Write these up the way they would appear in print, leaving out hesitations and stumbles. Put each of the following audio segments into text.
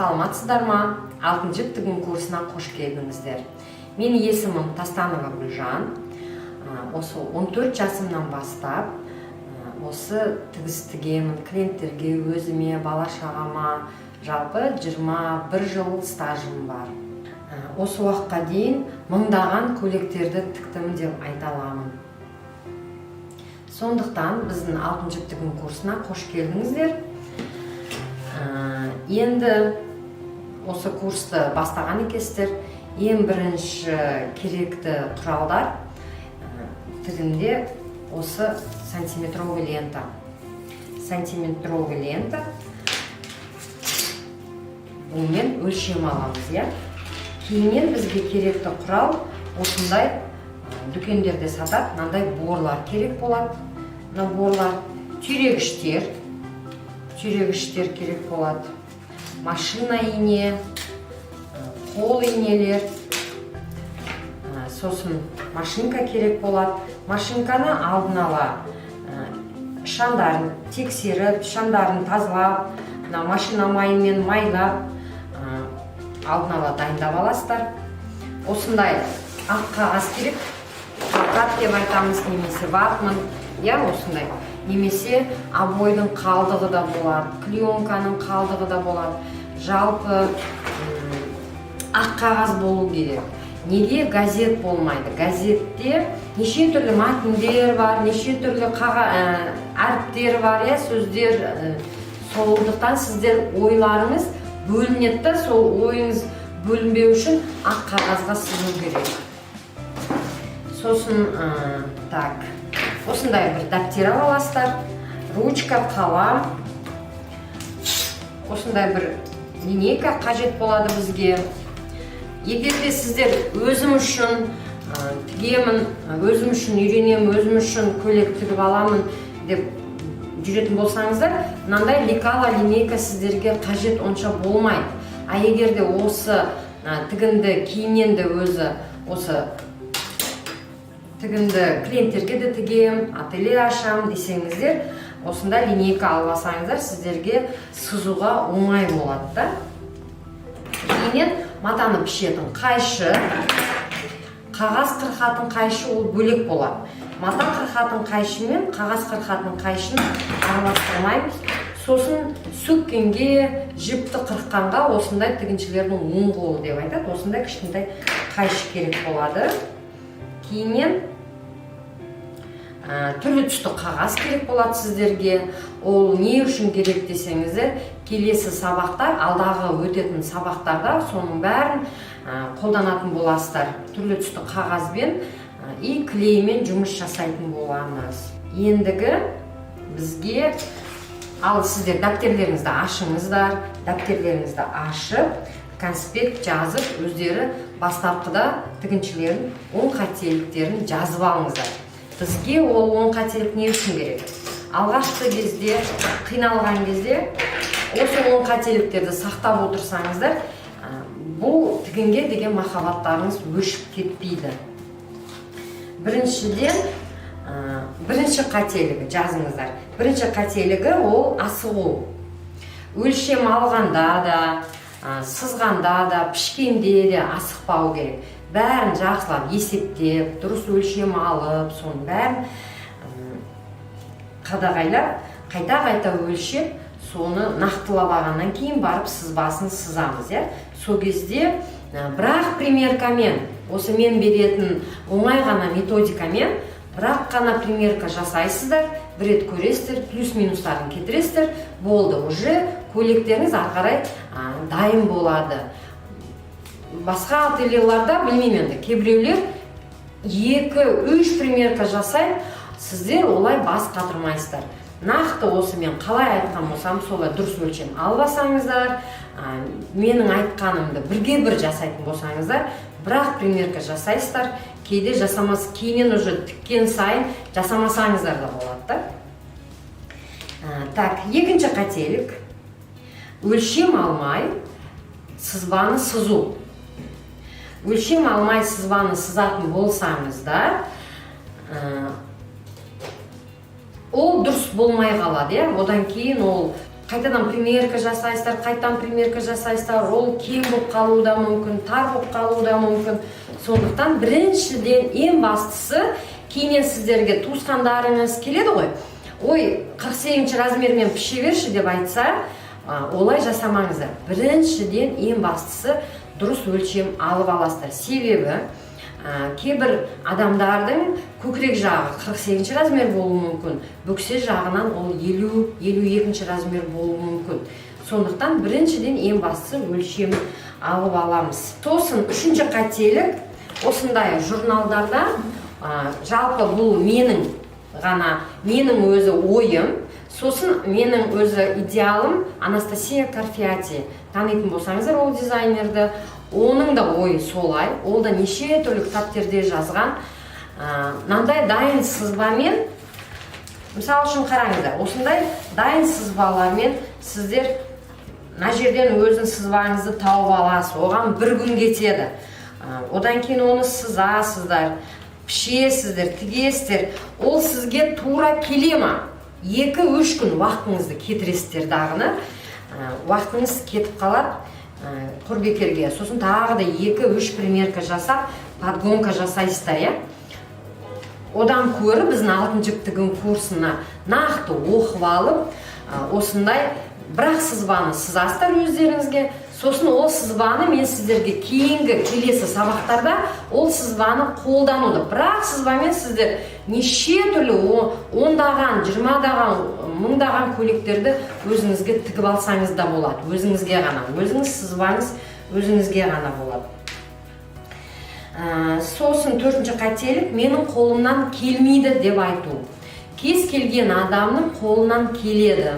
Саламатсыздар ма? «Алтын жіп» тігін курсына қош келдіңіздер! Менің есімім Тастанова Гүлжан. Осы 14 жасымнан бастап осы тігіс тігемін клиенттерге, өзіме, бала шағама. Жалпы 21 жыл стажым бар. Осы уақытқа дейін мыңдаған көйлектерді тіктім деп айта аламын. Сондықтан біздің «Алтын жіп» тігін курсына қош келдіңіздер! Енді осы курсты бастаған екенсіздер. Ең бірінші керекті құралдар тігінде осы сантиметровый лента. Сантиметровый лента, бұнымен өлшем аламыз, иә. Кейіннен бізге керекті құрал осындай, дүкендерде сатады, мынандай борлар керек болады. Мына борлар, түйрегіштер, түйрегіштер керек болады, машина ине, қол инелер, сосын машинка керек болады. Машинканы алдын ала шамдарын тексеріп, шамдарын тазалап, мына машина майымен майлап, алдын ала дайындап аласыздар. Осындай ақ қағаз керек, плакат деп айтамыз немесе ватман, иә, осындай, немесе обойдың қалдығы да болады, клеенканың қалдығы да болады. Жалпы ақ қағаз болу керек. Неге газет болмайды? Газетте неше түрлі мәтіндер бар, неше түрлі әріптер бар, иә, сөздер. Сондықтан сіздер ойларыңыз бөлінеді да, сол ойыңыз бөлінбеу үшін ақ қағазға сызу керек. Сосын так, осындай бір дәптер ала аласыздар, ручка, қалам, осындай бір линейка қажет болады бізге. Егер де сіздер өзім үшін тігемін, өзім үшін үйренемін, өзім үшін көйлек тігіп аламын деп жүретін болсаңыздар, мынандай лекала, линейка сіздерге қажет онша болмайды. А егер де осы тігінді кейіннен де өзі осы тігінді клиенттерге де тігемін, ателье ашамын десеңіздер, осындай линейка алып алсаңыздар, сіздерге сызуға оңай болады да. Кейіннен матаны пішетін қайшы, қағаз қырқатын қайшы, ол бөлек болады. Мата қырқатын қайшы мен қағаз қырқатын қайшыны араластырмаймыз. Сосын сөккенге, жіпті қырыққанға осындай, тігіншілердің оң қолы деп айтады, осындай кішкентай қайшы керек болады. Кейіннен түрлі түсті қағаз керек болады сіздерге. Ол не үшін керек десеңіздер, келесі сабақта, алдағы өтетін сабақтарда соның бәрін қолданатын боласыздар. Түрлі түсті қағазбен и клеймен жұмыс жасайтын боламыз. Ендігі бізге, ал сіздер дәптерлеріңізді ашыңыздар. Дәптерлеріңізді ашып, конспект жазып, өздері бастапқыда тігіншілердің 10 қателіктерін жазып алыңыздар. Бізге ол 10 қателік не үшін керек? Алғашқы кезде, қиналған кезде осы 10 қателіктерді сақтап отырсаңыздар, бұл тігінге деген махаббаттарыңыз өшіп кетпейді. Біріншіден, бірінші қателігі жазыңыздар. Бірінші қателігі ол асығу. Өлшем алғанда да, сызғанда да, пішкенде де асықпау керек. Бәрін жақсылап есептеп, дұрыс өлшем алып, соның бәрін қадағайлап, қайта қайта өлшеп, соны нақтылап алғаннан кейін барып сызбасын сызамыз, иә. Сол кезде бірақ примеркамен, осы мен беретін оңай ғана методикамен бірақ қана примерка жасайсыздар, бір рет көресіздер, плюс минустарын кетіресіздер, болды, уже көйлектеріңіз ары қарай дайын болады. Басқа ательеларда, білмеймін енді, кейбіреулер екі үш примерка жасайды. Сіздер олай бас қатырмайсыздар. Нақты осы мен қалай айтқан болсам, солай дұрыс өлшем алып алсаңыздар, менің айтқанымды бірге бір жасайтын болсаңыздар, бірақ примерка жасайсыздар. Кейде жасамас, кейіннен уже тіккен сайын жасамасаңыздар да болады да. Так, екінші қателік: өлшем алмай сызбаны сызу. Өлшем алмай сызбаны сызатын болсаңыздар, ол дұрыс болмай қалады, иә. Одан кейін ол Қайтадан примерка жасайсыздар, қайтадан примерка жасайсыздар, ол кең болып қалуы да мүмкін, тар болып қалуы да мүмкін. Сондықтан біріншіден, ең бастысы, кейіннен сіздерге туысқандарыңыз келеді ғой: «Ой, 48 размермен піше берші», – деп айтса, олай жасамаңыздар. Біріншіден, ең бастысы, дұрыс өлшем алып аласыздар. Себебі кейбір адамдардың көкірек жағы 48 размер болуы мүмкін, бөксе жағынан ол 50, 52 размер болуы мүмкін. Сондықтан біріншіден, ең бастысы, өлшем алып аламыз. Сосын үшінші қателік: осындай журналдарда, жалпы бұл менің ғана, менің өзі ойым, сосын менің өзі идеалым Анастасия Карфиати, танитын болсаңыздар ол дизайнерді, оның да ойы солай, ол да неше түрлі кітаптерде жазған. Мынандай дайын сызбамен, мысалы үшін, қараңыздар, осындай дайын сызбалармен сіздер мына жерден өзің сызбаңызды тауып аласыз, оған бір күн кетеді. Одан кейін оны сызасыздар, пішесіздер, тігесіздер. Ол сізге тура келе ма? 2-3 күн уақытыңызды кетіресіздер дағыны, уақытыңыз кетіп қалады құр бекерге. Сосын тағы да 2-3 примерка жасап, подгонка жасайсыздар, иә. Одан көрі біздің «Алтын жіп тігін» курсына нақты оқып алып, осындай бірақ сызбаны сызасыздар өздеріңізге. Сосын ол сызбаны мен сіздерге кейінгі келесі сабақтарда ол сызбаны қолдануды, бірақ сызбамен сіздер неше түрлі ондаған, 20-даған, мыңдаған көйлектерді өзіңізге тігіп алсаңыз да болады. Өзіңізге ғана, өзіңіз сызбаңыз өзіңізге ғана болады. Сосын төртінші қателік: «Менің қолымнан келмейді» деп айту. Кез келген адамның қолынан келеді.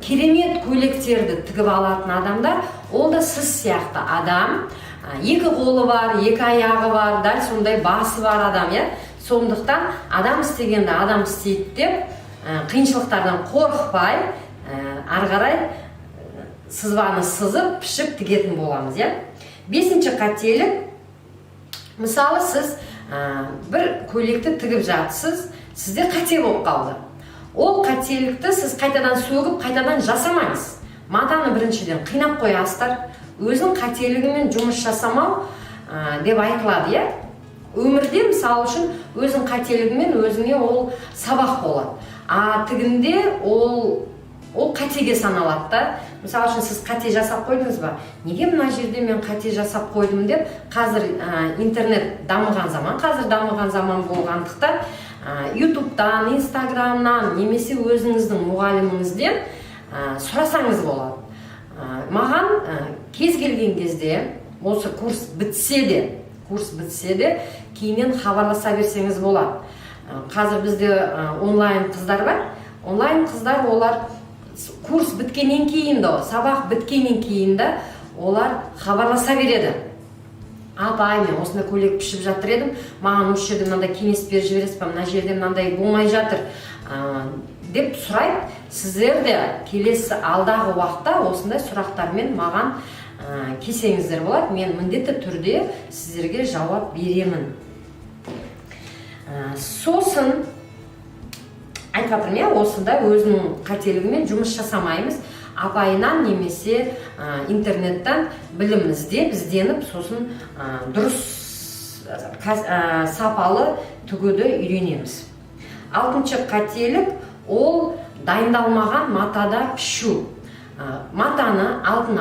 Керемет көйлектерді тігіп алатын адамдар, ол да сіз сияқты адам. Екі қолы бар, екі аяғы бар, дәл сондай басы бар адам, иә. Сондықтан адам істегенді адам істейді деп, қиыншылықтардан қорықпай, ары қарай сызбаны сызып, пішіп, тігетін боламыз, иә. Бесінші қателік: мысалы, сіз бір көйлекті тігіп жатсыз, сізде қате болып қалды. Ол қателікті сіз қайтадан сөгіп, қайтадан жасамаңыз. Матаны біріншіден қинап қоясыздар. Өзінің қателігімен жұмыс жасамау деп айтылады, иә. Өмірде, мысалы үшін, өзің қателігімен өзіңе ол сабақ болады, а тігінде ол қатеге саналады да. Мысалы үшін, сіз қате жасап қойдыңыз ба? «Неге мына жерде мен қате жасап қойдым?» – деп. Қазір интернет дамыған заман, қазір дамыған заман болғандықтан, Ютубтан, Инстаграмнан немесе өзіңіздің мұғаліміңізден сұрасаңыз болады. Маған кез келген кезде, осы курс бітсе де кейіннен хабарласа берсеңіз болады. Қазір бізде онлайн қыздар бар. Онлайн қыздар, олар курс біткеннен кейін де, сабақ біткеннен кейін де олар хабарласа береді: «Апай, мен осындай көйлек пішіп жатыр едім, маған осы жерде мынандай кеңес беріп жібересіз ба? Мына жерде мынандай болмай жатыр», – деп сұрайды. Сіздер де келесі алдағы уақытта осындай сұрақтармен маған келсеңіздер болады, мен міндетті түрде сіздерге жауап беремін. Сосын айтып жатырмын, иә, осындай өзінің қателігімен жұмыс жасамаймыз. Апайынан немесе интернеттен білім іздеп, ізденіп, сосын дұрыс, сапалы тігуді үйренеміз. Алтыншы қателік: ол дайындалмаған матада пішу. Матаны алдын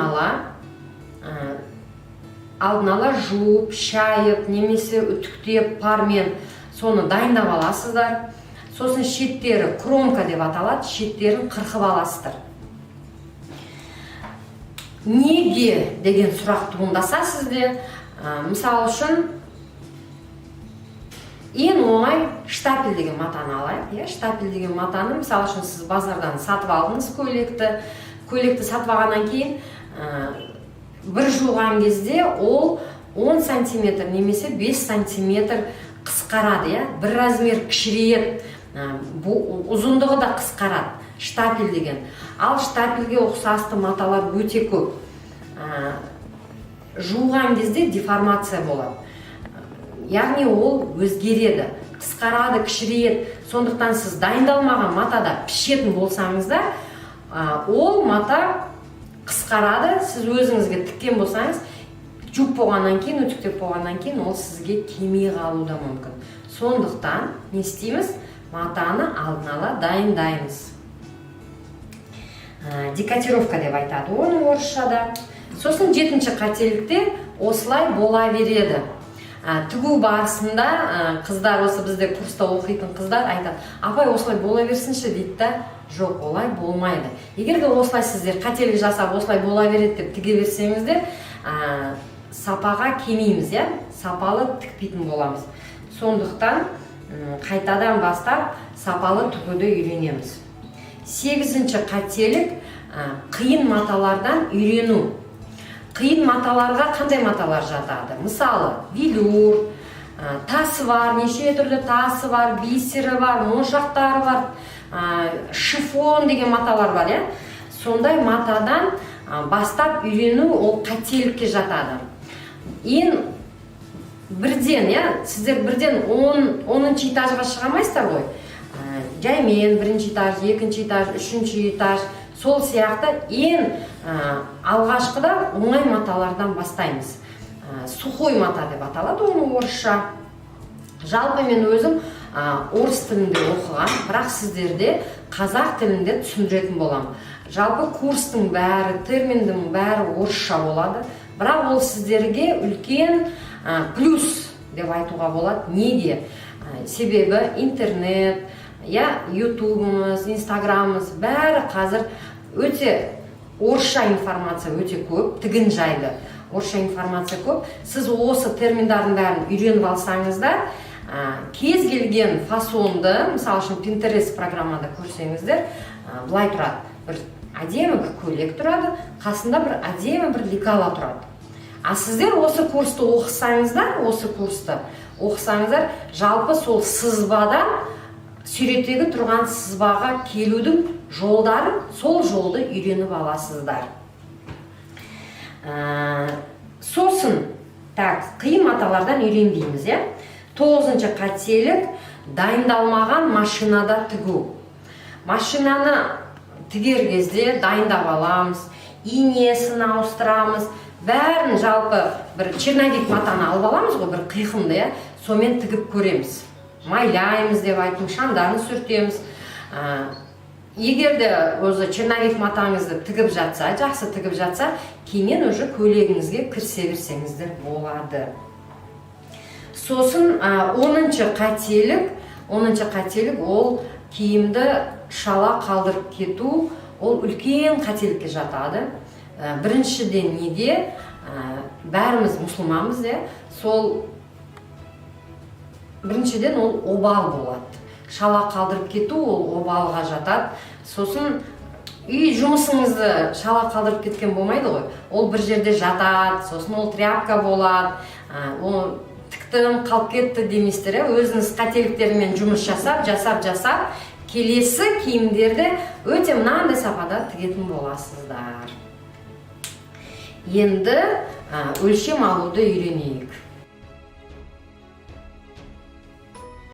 ала жуып, шайып немесе үтіктеп пармен, соны дайындап аласыздар. Сосын шеттері, кромка деп аталады, шеттерін қырқып аласыздар. Неге деген сұрақ туындаса сізде, мысалы үшін, ең оңай штапель деген матаны алайық, иә. Штапель деген матаны, мысалы үшін, сіз базардан сатып алдыңыз көйлекті. Көйлекті сатып алғаннан кейін, бір жуған кезде ол 10 сантиметр немесе 5 сантиметр қысқарады, иә, бір размер кішірейеді, ұзындығы да қысқарады штапель деген. Ал штапельге ұқсасты маталар өте көп. Жуған кезде деформация болады, яғни ол өзгереді, қысқарады, кішірейеді. Сондықтан сіз дайындалмаған матада пішетін болсаңыздар, Ол мата қысқарады. Сіз өзіңізге тіккен болсаңыз, жуып болғаннан кейін, үтіктеп болғаннан кейін ол сізге келмей қалуы да мүмкін. Сондықтан не істейміз? Матаны алдын ала дайындаймыз. Декотировка деп айтады оны орысшада. Сосын жетінші қателікте осылай бола береді. Тігу барысында қыздар, осы бізде курста оқитын қыздар айтады: «Апай, осылай бола берсінші», – дейді да. Жоқ, олай болмайды. Егер де осылай сіздер қателік жасап, осылай бола береді деп тіге берсеңіздер, сапаға келмейміз, иә, сапалы тікпейтін боламыз. Сондықтан қайтадан бастап сапалы тігуді үйренеміз. Сегізінші қателік: қиын маталардан үйрену. Қиын маталарға қандай маталар жатады? Мысалы, велюр, тасы бар, неше түрлі тасы бар, бисері бар, моншақтары бар, шифон деген маталар бар, иә. Сондай матадан бастап үйрену ол қателікке жатады. Ең бірден, иә, сіздер бірден 10-шы этажға шыға алмайсыздар ғой. Жаймен бірінші этаж, екінші этаж, үшінші этаж, сол сияқты ең алғашқыда оңай маталардан бастаймыз. Сухой мата деп аталады оны орысша. Жалпы мен өзім орыс тілінде оқыған, бірақ сіздерде қазақ тілінде түсіндіретін боламын. Жалпы курстың бәрі, терминдің бәрі орысша болады, бірақ ол сіздерге үлкен плюс деп айтуға болады. Неге? Себебі интернет, иә, Ютубымыз, Инстаграмымыз, бәрі қазір өте орысша информация өте көп, тігін жайлы орысша информация көп. Сіз осы терминдардың бәрін үйреніп алсаңыздар, кез келген фасонды, мысалы үшін, Pinterest программада көрсеңіздер, былай тұрады: бір әдемі бір көйлек тұрады, қасында бір әдемі бір лекала тұрады. А сіздер осы курсты оқысаңыздар, осы курсты оқысаңыздар, жалпы сол сызбадан суреттегі тұрған сызбаға келудің жолдарын, сол жолды үйреніп аласыздар. Сосын так, қиын маталардан үйренбейміз, иә. Тоғызыншы қателік: дайындалмаған машинада тігу. Машинаны тігер кезде дайындап аламыз, инесін ауыстырамыз, бәрін. Жалпы бір черновик матаны алып аламыз ғой, бір қиқымды, иә, сонымен тігіп көреміз, майлаймыз деп айттым, шамдарын сүртеміз. Егер де өзі черновик матаңызды тігіп жатса, жақсы тігіп жатса, кейіннен уже көйлегіңізге кірісе берсеңіздер болады. Сосын 10-шы қателік. 10-шы қателік ол киімді шала қалдырып кету. Ол үлкен қателікке жатады. Біріншіден, неге? Бәріміз мұсылманбыз, иә. Сол біріншіден, ол обал болады. Шала қалдырып кету ол обалға жатады. Сосын үй жұмысыңызды шала қалдырып кеткен болмайды ғой, ол бір жерде жатады, сосын ол тряпка болады. Ол тіктім, қалып кетті демейсіздер, иә. Өзіңіз қателіктермен жұмыс жасап, жасап, жасап, келесі киімдерді өте мынандай сапада тігетін боласыздар. Енді өлшем алуды үйренейік.